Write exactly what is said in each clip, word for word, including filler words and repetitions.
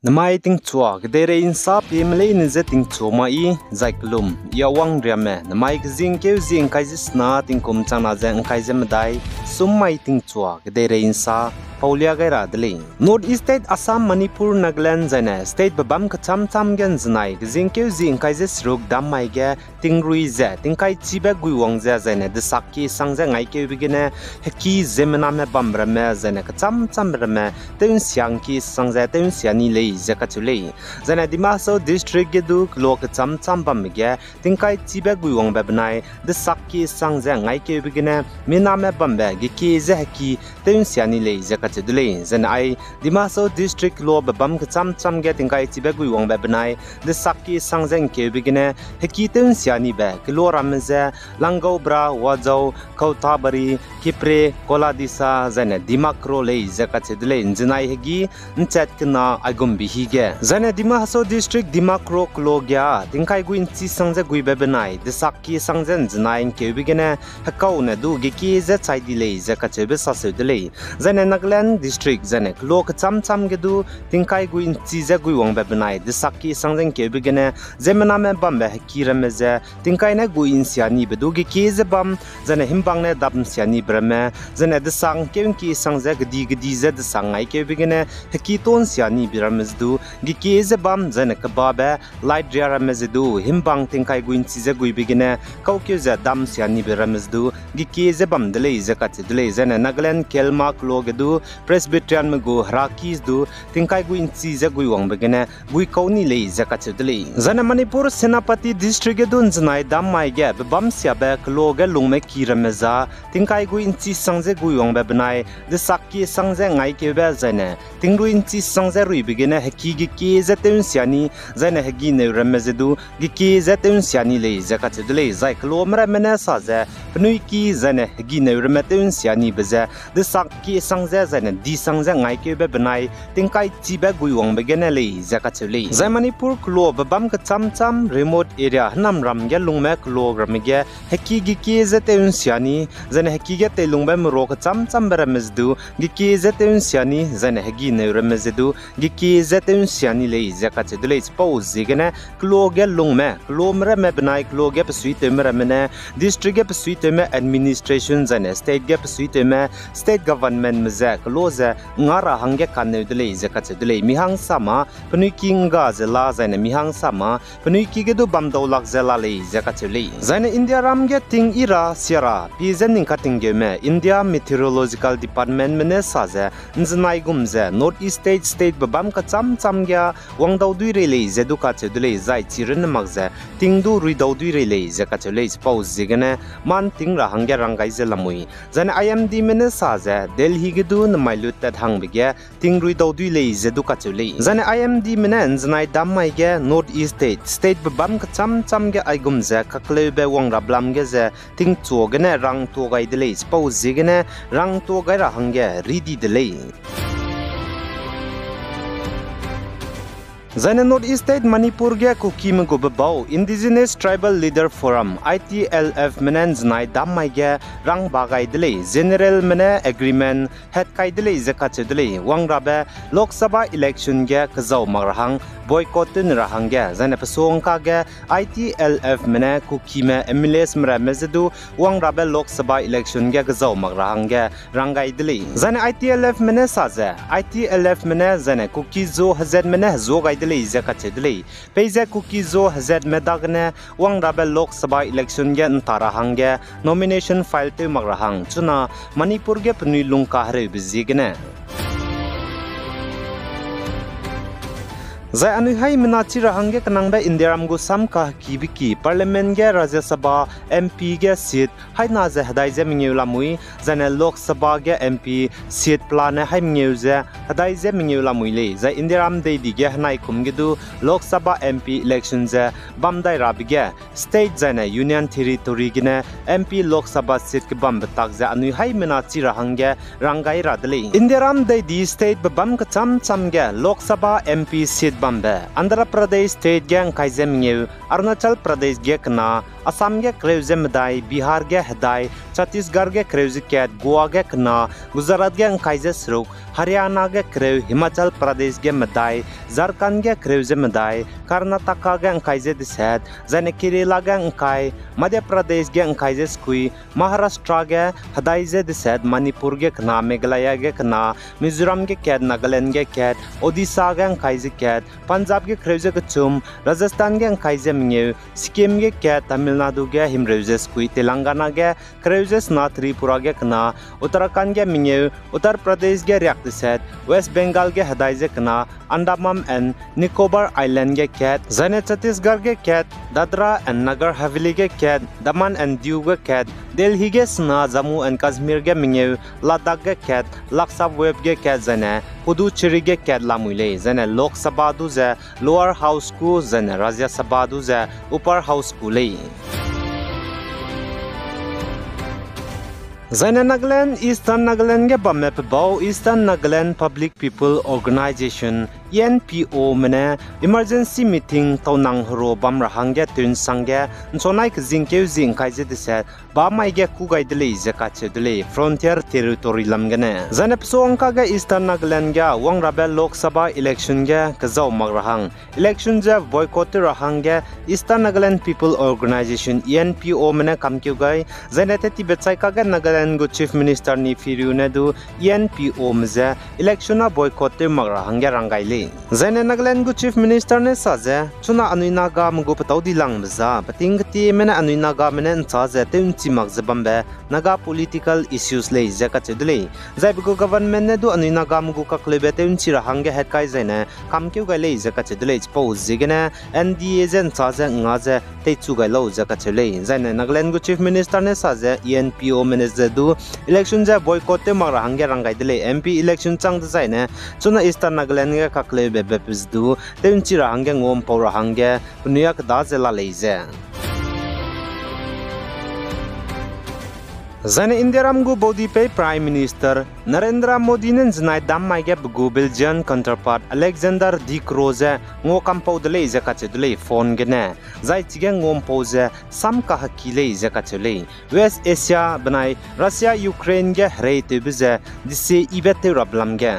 Namai tingchua, kedeirei nsa pie meleine je tingchua ma i, zai kelum, i a wangriamme, namai kezingkeu zie ngkai ze sena tingkum changna ze ngkai ze medai, sum mai tingchua, kedeirei nsa, paulia gai ra de lei. North East State Assam, Manipur, Nagaland, zaine state bebâm kechâm châm ge nzenai, kezingkeu zie ngkai ze seruk dam mai ge, tingrui ze, tingkai chibe guiwang ze, zaine desak ki sang ze ngaikeube gene, heki ziemmename bambe ramme, zaine kechâm châmbe ramme, tew nsia ngki sang ze tew nsia ni lei ze kacheu lei. Zaine Dima Hasao District ge du kelo kechâm châm bambe ge, tingkai chibe guiwangbe benai, desak ki sang ze ngaikeube gene, miname bambe gekie ze heki tew nsia ni lei ze kacheu de lei. Zaine ai, Dima Hasao District kelo bebâm kechâm châm ge tingkai chibe guiwangbe benai, desak ki sang ze ngkeube gene, heki tew nsia nibe, kelo ramme ze, Langgaobra, Wajao, Kauthabari, Kiphire, Koladisa, zaine Dima Kro lei ze kacheu de lei, nzenai hegi, nchat kena aigum bihi ge. Zaine Dima Hasao District Dima Kro kelo ge, tingkai gui nchi sang ze guibe benai, desak ki sang ze nzenai ngkeube gene, hekaune du gekie ze chai di lei ze kacheube saseu de lei. Zaine Nagaland District, zaine kelo kechâm châm ge du, tingkai gui nchi ze guiwangbe benai, desak ki sang ze ngkeube gene, ziemmename bambe heki ramme ze, tingkai ne gui nsia nibe du gekie ze bam, zaine himbang ne dam nsia nibe ramme, zaine desang keu ngki sang ze gedi gedi ze desang ngaikeube gene, heki to nsia nibe ramme ze du, gekie ze bam, zaine kebabe, light ria ramme ze du, himbang tingkai gui nchi ze guibe gene, kaukeu ze dam nsia nibe ramme ze du, gekie ze bam de lei ze kacheu de lei, zaine Nagaland Kelma kelo ge du, Presbyterianme gu heraki ze du, tingkai gui nchi ze guiwangbe gene, guikau ni lei ze kacheu de lei. Zaine Manipur Senapati District ge du nzenai dam mai ge, bebâm siabe kelo ge lungme ki ramme za, tingkai gui nchi sang ze guiwangbe benai, desak ki sang ze ngaikeube zaine, tingrui nchi sang ze ruibe gene heki gekie ze tew nsia ni, zaine hegi neu ramme ze du, gekie ze tew nsia ni lei ze kacheu de lei, zai kelome ramme ne sa ze, penui ki zaine hegi neu ramme tew nsia nibe ze, desak ki sang ze zaine di sang ze ngaikeube benai, tingkai chibe guiwangbe gene lei ze kacheu lei. Zai Manipur kelo bebâm kechâm châm remote area hênamram ge lungme kelo ramme ge, heki gekie ze tew nsia ni, zaine heki ge teilungbe merua kechâm châmbe ramme ze du, gekie ze tew nsia ni, zaine hegi neu ramme ze du, gekie ze tew nsia ni lei ze kacheu de lei, chipau ziegene, kelo ge lungme, kelome ramme benai kelo ge pesuitewme ramme ne, district ge pesuitewme administration zaine state ge pesuitewme state governmentme ze kelo ze nga ra hangge kaneu de lei ze kacheu de lei, mi hangsa ma, penui ki ngga ze la zaine mi hangsa ma, penui ki ge du bam dau lak ze la lei ze kacheu lei. Zaine Indiaram ge ting i ra sia ra, pie ze ning katinggeume India Meteorological Departmentme ne sa ze, nzenai gum ze North East State, state bebâm kechâm châm ge wang dau dui rei lei ze du kacheu de lei, zai chi runne mak ze, ting du rui dau dui rei lei ze kacheu lei, chipau ziegene, man ting ra hangge rang gai ze lamui. Zaine I M Dme ne sa ze, Delhi ge du nemai lut tat hangbe ge, ting rui dau dui lei ze du kacheu lei. Zaine I M Dme ne nzenai dam mai ge North East State, state bebâm kechâm châm ge aigum ze kakleube wang ra blam ge ze tingchua gene rangtua gai de lei, chipau ziegene rangtua gai ra hangge ri di de lei. Zaine North East State Manipur ge Kukime gu bebau Indigenous Tribal Leader Forum, I T L Fme ne nzenai dam mai ge rangba gai de lei, Generalme ne agreement het kai de lei ze kacheu de lei, wang rabe Lok Sabha election ge kezau mak ra hang, boycott tew ne ra hangge, zaine pesuangka ge I T L Fme ne Kukime M L Asme ramme ze du wang rabe Lok Sabha election ge kezau mak ra hangge rang gai de lei. Zaine I T L Fme ne sa ze, I T L Fme ne zaine Kuki-Zo hezatme ne hezua gai de lei ze kacheu de lei. Peize Kuki-Zo hezatme dagene wang rabe Lok Sabha election ge nta ra hangge nomination file tew mak ra hang chuna Manipur ge penui lungkahereube ziegene. Zai anui haimena chi ra hangge kenangbe Indiaram gu sam kahekibe ki Parliament ge Rajya Sabha M P ge seat haina ze hedai ze mengeu lamui, zaine Lok Sabha ge M P seat pelane hai mengeu ze hedai ze mengeu lamui lei, zai Indiaram deidi ge henai kum ge du Lok Sabha M P election ze bam dai rabe ge, state zaine Union Territory gene M P Lok Sabha seat kebambe tak ze anui haimena chi ra hangge rang gai ra de lei. Indiaram deidi state bebâm kechâm châm ge Lok Sabha M P seat Bambe, Andhra Pradesh state ge ’ngkai ze mengeu, Arunachal Pradesh ge kena, Assam ge kereu ze medai, Bihar ge hedai, Chhattisgarh ge kereu ze kat, Goa ge kena, Gujarat ge ’ngkai ze seruk, Haryana ge kereu, Himachal Pradesh ge medai, Jharkhand ge kereu ze medai, Karnataka ge ’ngkai ze deset, zaine Kerala ge ’ngkai, Madhya Pradesh ge ’ngkai ze sekui, Maharashtra ge hedai ze deset, Manipur ge kena, Meghalaya ge kena, Mizoram ge kat, Nagaland ge kat, Odisha ge ’ngkai ze kat, Punjab ge kereu ze kechum, Rajasthan ge ’ngkai ze mengeu, Sikkim ge kat, Tamil Nadu ge himreu ze sekui, Telangana ge kereu ze sena, Tripura ge kena, Uttarakhand ge mengeu, Uttar Pradesh ge riak deset, West Bengal ge hedai ze kena, Andaman and Nicobar Island ge kat, zaine Chhattisgarh ge kat, Dadra and Nagar Haveli ge kat, Daman and Diu ge kat, Delhi ge sena, Jammu and Kashmir ge mengeu, Ladakh ge kat, Lakshadweep ge kat, zaine Puducherry ge kat lamui lei, zaine Lok Sabha du ze Lower House gu, zaine Rajya Sabha du ze Upper House gu lei. Zaine Nagaland, Eastern Nagaland ge bamme pebau Eastern Nagaland Public People Organisation, E N P O me ne emergency meeting taunang hero bam ra hangge tew'nsangge ’nchonai kezingkeu zi ’ngkai ze deset ba mai ge kû gai de lei ze kacheu de lei, Frontier Territory lam gene. Zaine pesuangka ge Eastern Nagaland ge wangrabe Lok Sabha election ge kezau mak ra hang, election ze boycott tew ra hangge Eastern Nagaland People Organisation, E N P O me ne kamkeu gai, zaine tettibe chai kage Nagaland gu Chief Minister Neiphiu Rio ne du E N P O me ze election a boycott tew mak ra hangge rang gai lei. Zaine Nagaland gu Chief Minister ne sa ze, chuna anui Nagame gu petâu dilangbe za, peting ketieme ne anui Nagame ne ’nchâ ze tew'nchi mak ze bambe Naga political issues lei ze kacheu de lei. Zai pe gu government ne du anui Nagame gu kakleube tew'nchi ra hangge hetkai zaine kamkeu gai lei ze kacheu de lei. Chipau ziegene N D A ze ’nchâ ze nga ze teichu gai lau ze kacheu lei. Zaine Nagaland gu Chief Minister ne sa ze E N P O me ne ze du election ze boycott tew mak ra hangge rang gai de lei. M P election chang dezaine chuna Eastern Nagaland ge kakleube bepeu ze du tew'nchi ra hangge nguampau ra hangge penui a keda ze la lei ze. Zaine Indiaram gu baudipei Prime Minister Narendra Modi ne ’nzenai dam mai ge pe gu Belgian counterpart Alexander De Croo ze nguakampau de lei ze kacheu de lei phone gene. Zai chige nguampau ze sam kaheki lei ze kacheu lei. West Asia benai Russia Ukraine ge hereitewbe ze dise ibe tew rabe lam ge.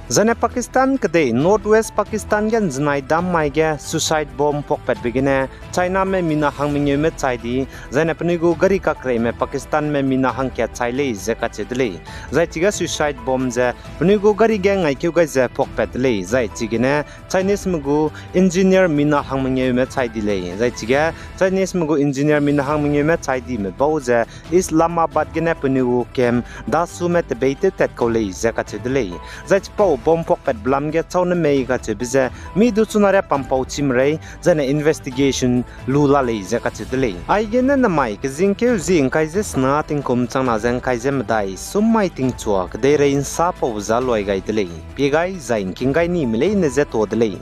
Zaine Pakistan kedei North West Pakistan ge ’nzenai dam mai ge suicide bomb puakpatbe gene Chiname mina hang mengeume chai di, zaine penui gu gari kakreime Pakistanme mina hangkat chai lei ze kacheu de lei. Zai chige suicide bomb ze penui gu gari ge ngaikeu gai ze puakpat de lei. Zai chigene Chineseme gu engineer mina hang mengeume chai di lei. Zai chige Chineseme gu engineer mina hang mengeume chai dime bau ze Islamabad gene penui gu camp dasume tebeitew tat kau lei ze kacheu de lei. Zai chipau bomb puakpatbe lam ge chau ne mei kacheube ze mi du chuna ria pampau chime rei, zaine investigation lu la lei ze kacheu de lei. Aigene namai kezingkeu zi ’ngkai ze sena tingkum changna ze ’ngkai ze medai, sum mai tingchua kedeirei ’nsa pau za luai gai de lei. Pie gai zai ’ngking gai nime leine ze tuâ de lei.